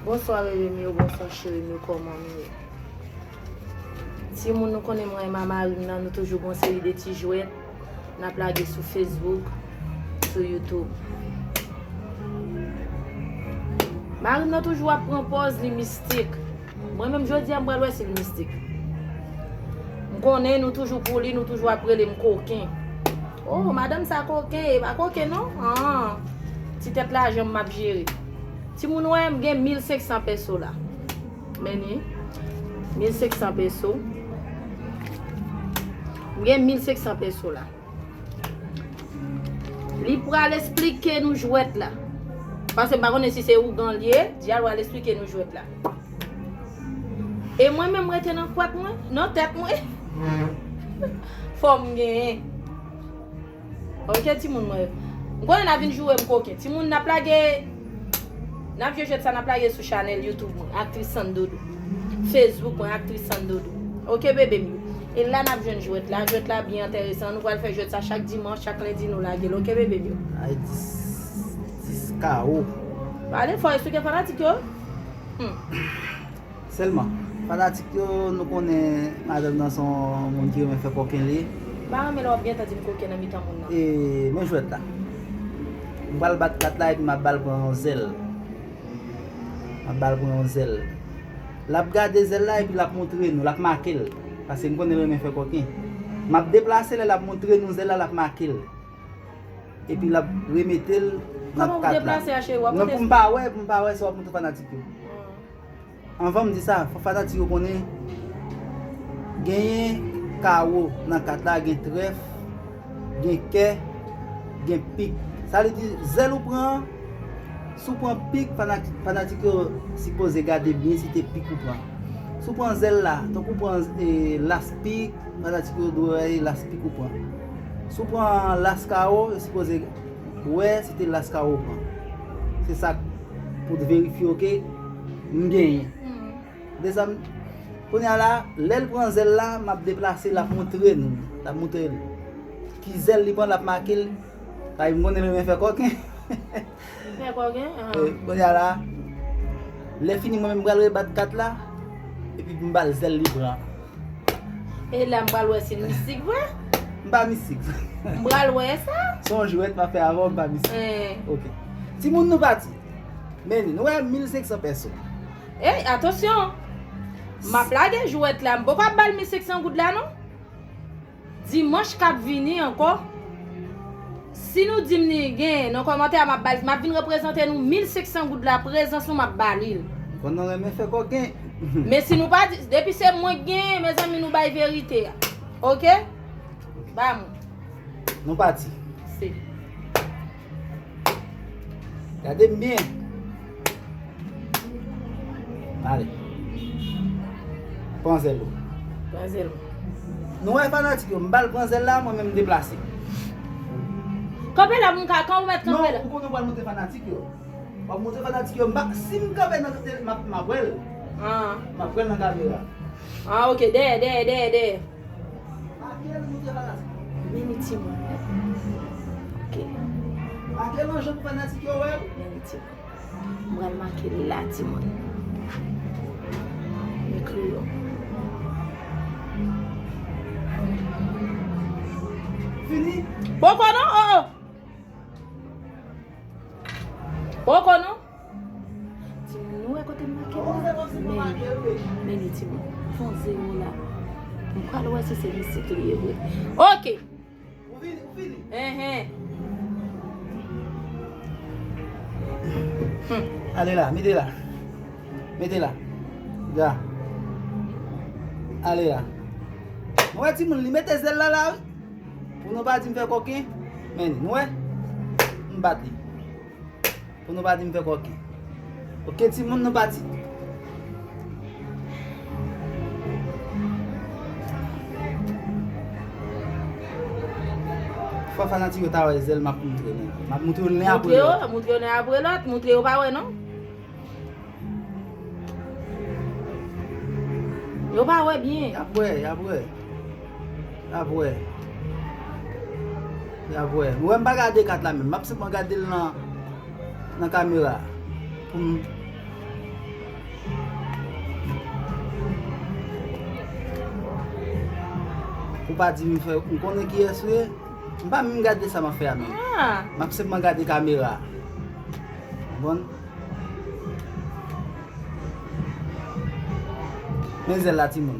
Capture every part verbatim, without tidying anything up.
Bonswa bebe m yo, bonswa cheri m yo, kòman nou ye? Timoun, nou konnen mwen e mari m nan, nou toujou gon seri de ti jwèt n ap lage sou Facebook, sou YouTube. Mari m nan toujou ap pran pòz li mistik. Mwen menm jodi a m pral wè si l mistik. M konnen nou toujou pou li, nou toujou ap rele m koken. Oh, madanm sa koken, e pa koken non. Ah, ti tèt lajan m ap jere. Timoun, wè m gen mil senk san peso la. Men ni, mil senk san peso. M gen mil senk san peso la. Li pral esplike nou jwèt la. Paske m pa konnen si se ougan l ye, di al pral esplike nou jwèt la. E mwen menm rete nan kwat mwen, nan tèt mwen. Fò m genyen. Ok, timoun mwen yo. M konnen n a vin joure m koken. Timoun, n ap lage, n ap jwe jwèt sa, n ap lage sou chanèl YouTube mwen, Aktris Sandodou. Facebook mwen, Aktris Sandodou. Ok, bebe m yo. E la n ap jwenn jwèt la. Jwèt la byen enteresan. Nou pral fè jwèt sa chak dimanch, chak lendi nou lage l. Ok, bebe m yo. Ay, dis, dis kawo. Pale fò, esplike fanatik yo. Hmm. Sèlman, fanatik yo, nou konnen madanm nan se yon moun ki renmen fè koken li. M pa renmen lè w ap gentan di m koken nan mitan moun nan. E, men jwèt la. M pral bat kat la epi m ap ba l pran yon zèl. M ap ba l pran yon zèl. L ap gade zèl la epi l ap montre nou, l ap make l. Paske m konnen l renmen fè koken. M ap deplase lè l ap montre nou zèl la, l ap make l. Epi l ap remete l nan kat la. Kòman pou deplase a, cheri? W ap monte? Non, pou m pa wè, pou m pa wè sa w ap montre fanatik yo. Anvan m di sa, fò fanatik yo konnen genyen kawo nan kat la, gen trèf, gen kè, gen pik. Sa vle di, zèl ou pran an, si w pran pik, fanatik, fanatik yo sipoze gade byen si te pik ou pran. Si w pran zèl la, tankou w pran, e, las pik, fanatik yo dwe wè e las pik ou pran. Si w pran las kawo, yo sipoze wè si te las kawo w pran. Se sa k pou t verifye w ke m genyen. Dezam, kounye a la, lè l pran zèl la, m ap deplase, l ap montre nou. L ap montre l. Ki zèl li pran, l ap make l. Paske m konnen l renmen fè koken. Fè koken? Ah. E, kounye a la, lè fini, mwen menm, m pral rebat kat la, epi m ba l zèl li pran. E la, m pral wè si l mistik vre. M pa mistik. M pral wè sa. Se yon jwèt m ap fè avè w, m pa mistik. Eh. Ok. Timoun, nou pati. Men, nou wè mil senk san peso. Ey, atansyon! M ap lage jwèt la. M poko ap ba l mil senk san goud la, non. Dimanch k ap vini ankò, si nou di m ni gen nan kòmantè a, m ap ba l, m ap vin reprezante nou mil senk san goud la, prezans nou, m ap ba li l. Konn nou renmen fè koken. Men si nou pa di, depi se mwen k genyen, mezanmi, nou bay verite a. Ok? Ba mwen. Nou pati. Se. Gade m byen. Ale. Pran zèl ou. Pran zèl ou. Nou wè fanatik yo, m ba l pran zèl la, mwen menm m deplase. Kanpe la pou m ka, kan ou mèt kanpe la. Non, ou konnen w pral montre fanatik yo. W ap montre fanatik yo, m pa, si m kanpe nan kote, m ap, m ap wè l. Ah. M ap wè l nan kamera. Ah, ok, dèyè, dèyè, dèyè, dèyè. Make l, montre fanatik yo. Men li timoun. Ok. Make l nan janm fanatik yo wè l. Men li timoun. M pral make l la, timoun. Men kreyon. Fini? Poko non, oh, oh. Poko non. Timoun, nou wè kote m make la? Men, men li timoun. Fè yon zewo la. M pral wè si se mistik li ye vre. Ok. Ou fini, ou fini? Enhen. Hmm. Ale la, mete la. Mete la. Ya. Ale la. Nou wè timoun, li mete zèl la la, wi. Pou nou pa di m fè koken. Men, nou wè? M bat li. Pou nou pa di m fè koken. Ok, timoun, nou pati. Fò fanatik yo ta wè zèl m ap montre nou. M ap montre yo len apre lòt. Montre yo, montre yo len apre lòt. Montre yo pa wè, non. Yo pa wè byen. Y ap wè, y ap wè. Y ap wè. Y ap wè. Mwen, m pa gade kat la menm. M ap senpman gade l nan, nan kamera. Pou m, Ou pa di m fè, m konnen kiyès ou ye. M pa menm gade sa m ap fè a menm. M ap senpman gade kamera a. Konprann? Men zèl la, timoun.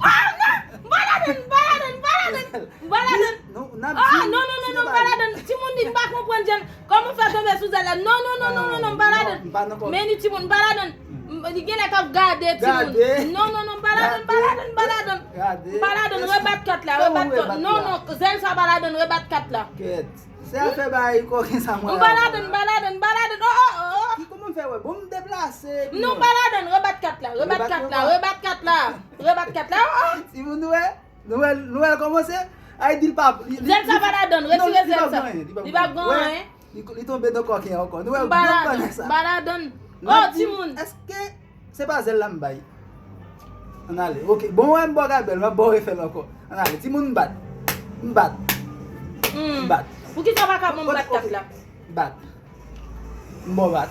Ah, non! M pa ladann, m pa ladann, m pa ladann, m pa ladann. Non, n ap di, ah, non, non, non, non, m pa ladann. Timoun li, m pa konprann jan. Kòman w fè tonbe sou zèl la? Non, non, non, non, non, non, m pa ladann. M pa nan kò. Men ni timoun, m pa ladann. M, li genlè t ap gade timoun. Gade. Non, non, non, m pa ladann, m pa ladann, m pa ladann. Gade. M pa ladann, rebat kat la, rebat kat. Non, non, zèl sa pa ladann, rebat kat la. Kèt. Se afè bay kòken sa mwen. M pa ladann, m pa ladann, m pa ladann. Oh, oh, oh, oh. Ki kòman m fè wè? Bon, m deplase. Non, m pa ladann, rebat kat la, rebat kat la, rebat kat la. Rebat kat la, oh, oh. Timoun, nou wè? Nou wè, nou wè l kòmanse? Ay, di l pa, li, li, zèl sa pa ladann, retire zèl sa. Li p ap gen anyen. Li, li tonbe nan kòken ankò. Nou wè, m pa ladann, m pa ladann. Oh, timoun. Èske se pa zèl la m bay? Ann ale. Ok. Bon, wè m ba w gabèl, m ap ba w refè l ankò. Ann ale. Timoun, m bat. M bat. M bat. Poukisa w pa ka ban m bat kat la? Bat. M ba w bat.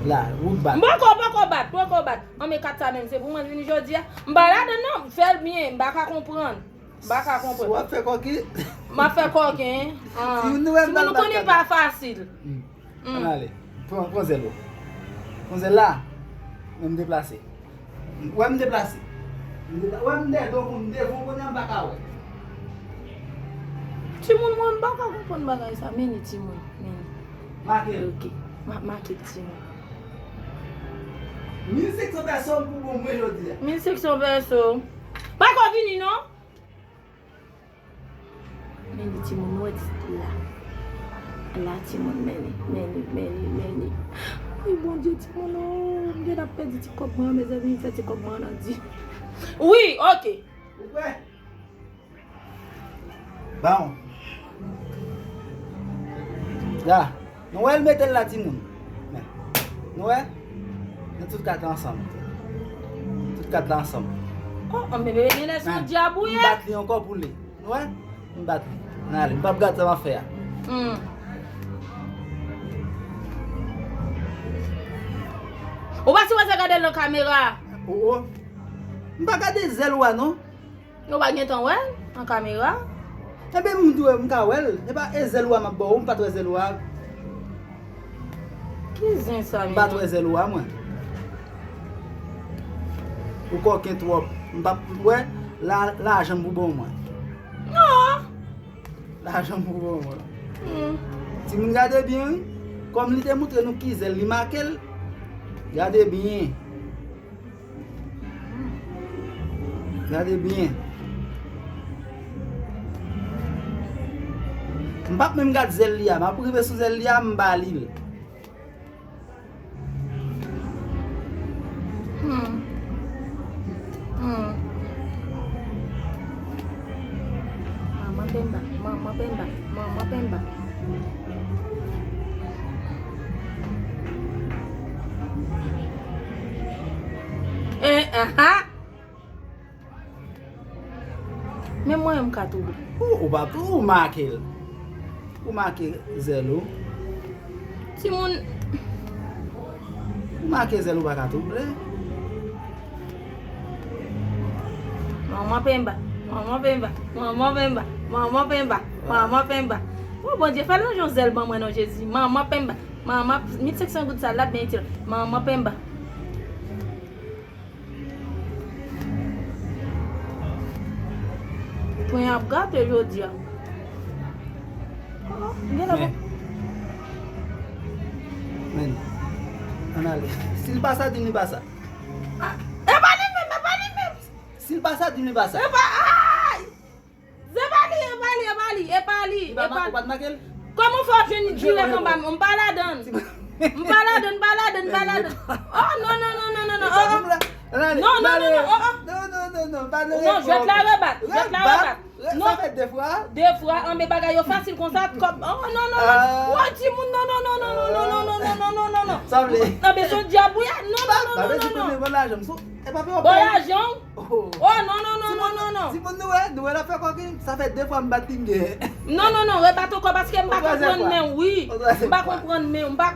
La, ou bat. M poko, poko bat, poko bat. An, men kat sa menm, se pou mwen vini jodi a. M pa ladann non, fè l byen, m pa ka konprann. M pa ka konprann. W ap fè kòken? M ap fè kòken. Timoun, nou konnen pa fasil. Ann ale. Pran, pran zèl ou. Pran zèl la. Men m deplase. Wè m deplase. M depla-, wè m dèyè do pou m devan kounye a m pa ka wè. Timoun, mwen m pa ka konprann bagay sa. Men li timoun. Men li. Make l. Ok. M ap make l timoun. Mil senk san pèsòn pou bon mwen jodi a. Mil senk san pèsòn. Pa ko vini non. Men li timoun, nou wè ti la. La timoun, men li, men li, men li, men li. Ay, Bondye, timoun, oh, m gentan pèdi ti kòb mwen, mezanmi, m fè ti kòb mwen an di. Wi, ok. Ou kwè? Bon. La. Nou wè l mete l la, timoun. Men. Nou wè? Nou tout kat la ansanm. Tout kat la ansanm. Oh, oh, men bebe genlè se yon dyab ou ye. M bat li ankò pou li. Nou wè? M bat li. Ann ale. M p ap gad sa m ap fè a. Hmm. Ou pa sipoze gade l nan kamera. Oh, oh. M pa gade zèl ou a, non. Yo pa gentan wè l nan kamera. Ebyen, m di w, m ka wè l. E pa e zèl ou a m ap ba w, m pa t wè zèl ou a. Ki zen sa menm? M pa t wè zèl ou a, mwen. Ou kòken twòp. M p ap wè la, lajan m pou ba w, mwen. Non. Lajan m pou ba w, mwen. Hmm. Timoun, gade byen, wi. Kòm li te montre nou ki zèl li make l, gade byen. Gade byen. M p ap menm gad zèl li a. M ap rive sou zèl li a, m ba li l. Hmm. Hmm. Manman Pemba, manman Pemba, manman Pemba. Eh, aha. Men mwen menm m ka touble. Ou, ou pa tou, ou make l. Ou make zèl ou. Timoun. Ou make zèl ou pa ka touble. Manman Pemba, manman Pemba, manman Pemba, manman Pemba, manman Pemba. O Bondye, fè l nan yon zèl ban mwen non Jezi. Manman Pemba, manman, mil senk san goud sa l ap byen itil. Manman Pemba. Pwen ap gate jodi a. Oh, gen la men. Men. Ann ale. Si l pa sa, di m li pa sa. Ah, e pa li menm, e pa li menm. Si l pa sa, di m li pa sa. E pa, ay! Se pa li, e pa li, e pa li, e pa li, e pa li. Ou pa t make l? Kòman fè w jwenn dirèk anba m? M pa ladann. M pa ladann, m pa ladann, m pa ladann. Oh, non, non, non, non, non, non, oh, oh. Non, non, non, non, oh, oh. Non, non, non, non, pa nan. Non, jwèt la rebat, jwèt la rebat. Sa fè de fwa. De fwa, anben bagay yo fasil konsa, kòb. Oh, non, non, non. Wè, timoun, non, non, non. Sa vle. Anben, se yon dyab ou ye. Non, non, non, non, non, non. Ban lajan m. E pa pè. Ban lajan. Oh, non, non, non, non, non, non. Timoun, nou wè, nou wè l ap fè kòki. Sa fè de fwa m bat li, m gen. Non, non, non, rebat ankò paske m pa konprann men w, wi. M pa konprann men w, m pa.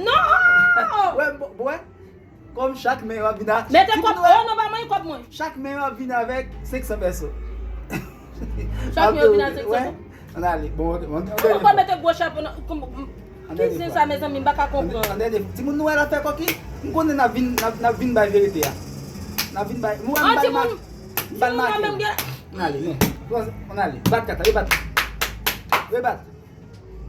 Non! Wè, wè. Kòm chak men yo ap vin a. Mete kòb, oh non, pa manyen kòb mwen. Chak men yo ap vin avèk senk san pèso. Chak men yo vin a senk san. Ann ale. Bon, ok. Ou poko mete gwo chapo nan. Ki zen sa, mezanmi, m pa ka konprann. Timoun, nou wè l ap fè kòki. M konnen n ap vin, n ap, n ap vin bay verite a. N ap vin bay. M wè m ba l make. M ba l make. Ann ale, men. Ann ale. Bat kat la, rebat. Rebat.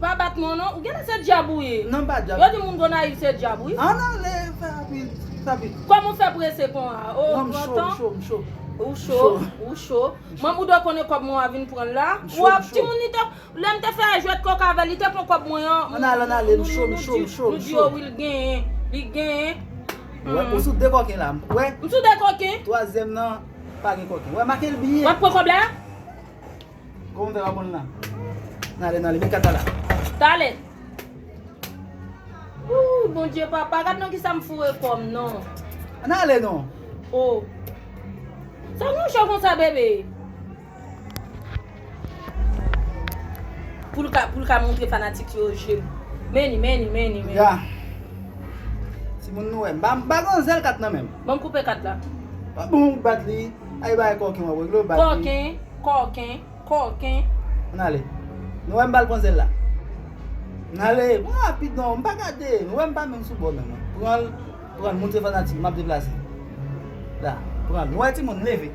Pa bat mwen non. Ou genlè se dyab ou ye. Non, m pa dyab. Yo di moun Gonayiv se dyab, wi. Ann ale, fè rapid, rapid. Kòman w fè prese konsa? Oh, non, m cho, m cho, m cho. Ou cho, ou cho. Mwen, ou dwe konnen kòb mwen w a vin pran l la. Ou ap timoun li te, lè m te fè jwèt kòk avè l, li te pran kòb mwen an. Ann ale, ann ale, m cho, m cho, m cho, m cho. Nou di yo wi, l genyen, li genyen. Ou sou de kòken la. Wè. M sou de kòken. Twazyèm nan, pa gen kòken. Wè, make l byen. W ap pran kòb la? Kòman w fè pa pran l la? N ale, n ale, met kat la la. Talè. Ooh, Bondye papa, gad nan kisa m foure kò m non. N ale non. Oh. Sa nou cho konsa, bebe? Pou l ka, pou l ka montre fanatik yo je m. Meni, meni, meni, meni. Ya. Timoun nou wè. M pa, m pa gen zèl kat nan men m. Ban m koupe kat la. Pa bon, ou bat li. Ay, bay kòken w ap regle, ou bat li. Kòken, kòken, kòken. Ann ale. Nou wè m pa l pran zèl la. Ann ale. Pran rapid non. M pa gade. Nou wè m pa menm sou bò menm. Pran l, pran l. Montre fanatik. M ap deplase. La. Pran l. Nou wè timoun, leve.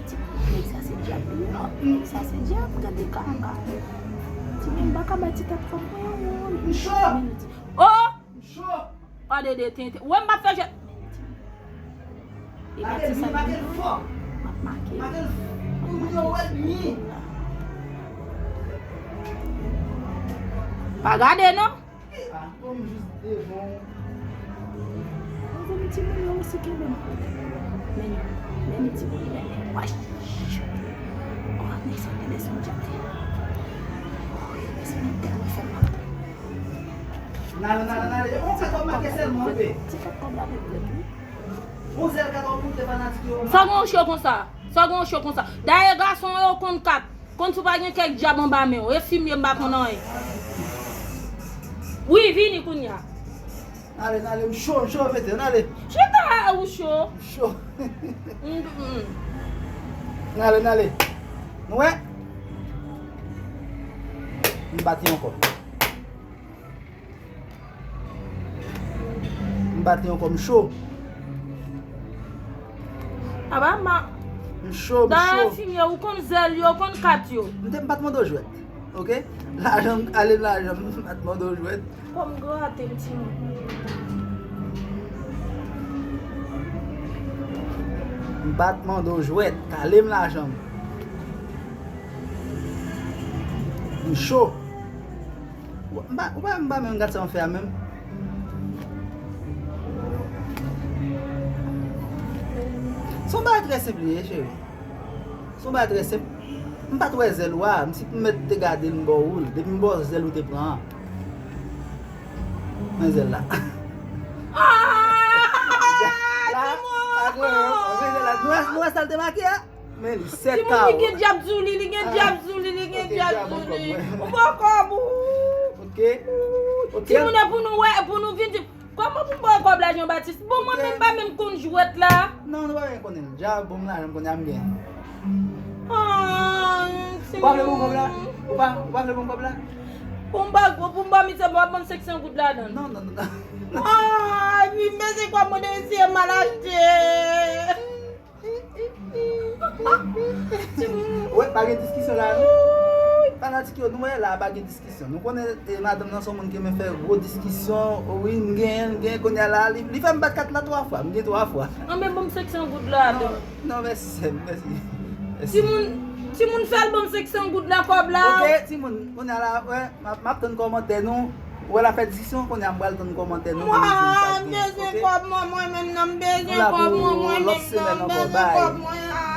Timoun, nèg sa se dyab li ye. Nèg sa se dyab, gade kaka. Timoun, m pa ka bay ti tèt fanm mwen yon wòl. M cho. Oh! M cho. Gade de tenten. Wè m pa fè jwèt. Make l byen, make l fò. M ap make l. Make l fò. Pou moun yo wè l byen. Pa gade non. Ah, kòm jis devan. Mezanmi, timoun yo osi kenbe m. Men, men timoun, men, men. Wach. Oh, men sa, men, men, men, men. Oh, men sa, men, men, men, men. N ale, n ale, n ale. On fè kòb make sèlman, anpe. Ti fè kòb la, men, men, men. On zèl kat w ap montre fanatik yo. Sa gen yon cho konsa. Sa gen yon cho konsa. Dayè, gason yo konn kat. Konn si w pa gen kèk dyab anba men w. E fimye m pa konn anyen. Wi, vini kounye a. N ale, n ale, m cho, m cho, mete, n ale. Chita, ou cho. M cho. Mm, mm. N ale, n ale. Nou wè? M bat li ankò. M bat li ankò, m cho. Aba ma. M cho, m cho. Dayè fimye, ou konn zèl yo, ou konn kat yo. M te, m pa t mande w jwèt. Oke? Lajan m, ale lajan m, m pa t mande w jwèt. Kòm grate m timoun. M pa t mande w jwèt, kale m lajan m. M cho. Ou pa, ou pa, m pa menm gad sa m fè a menm. Se yon bagay trè senp li ye, cheri. Se yon bagay trè senp. M pa t wè zèl ou a, m si pou m mèt te gade l m ba w ou l. Depi m ba w zèl ou te pran an. Men zèl la. La, pa gen anyen, men zèl la. Nou wè, nou wè sa l te make a? Men li sèt K O. Timoun, li gen dyab sou li, li gen dyab sou li, li gen dyab sou li. Ou bò kòb ou. Oke. Oke. Timoun, e pou nou wè, e pou nou vin di. Kòman pou m ba w kòb la, Jean Baptiste? Bon, mwen menm pa menm konn jwèt la. Non, nou pa menm konnen l. Dja bon, m lajan m konnen a m gen. Ah, ou pa vle bon kòb la? Ou pa, ou pa vle bon kòb la? Pou m ba, pou m ba misye, m ap ban m senk san goud ladan l. Non, non, non, non. Ah, wi, m bezwen kòb mwen, eseye m al achte. Wè, pa gen diskisyon la, non. Fanatik yo, nou wè la, pa gen diskisyon. Nou konnen, e, madanm nan se yon moun ki renmen fè gwo diskisyon. Wi, m genyen, m genyen, kounye a la, li, li fè m bat kat la twa fwa. M gen twa fwa. Anben, ban m senk san goud la, non. Non, mèsi, sè m, mèsi. Mèsi. Timoun, timoun fè l ban m senk san goud la, kòb la. Oke, timoun, kounye a la, wè, m ap, m ap tann kòmantè nou. Ou wè l ap fè diskisyon, kounye a m pral tann kòmantè nou pou nou di sa k gen, oke? Mwen, m bezwen kòb mwen, mwen menm nan, m bezwen kòb mwen, mwen menm nan, m bezwen kòb mwen.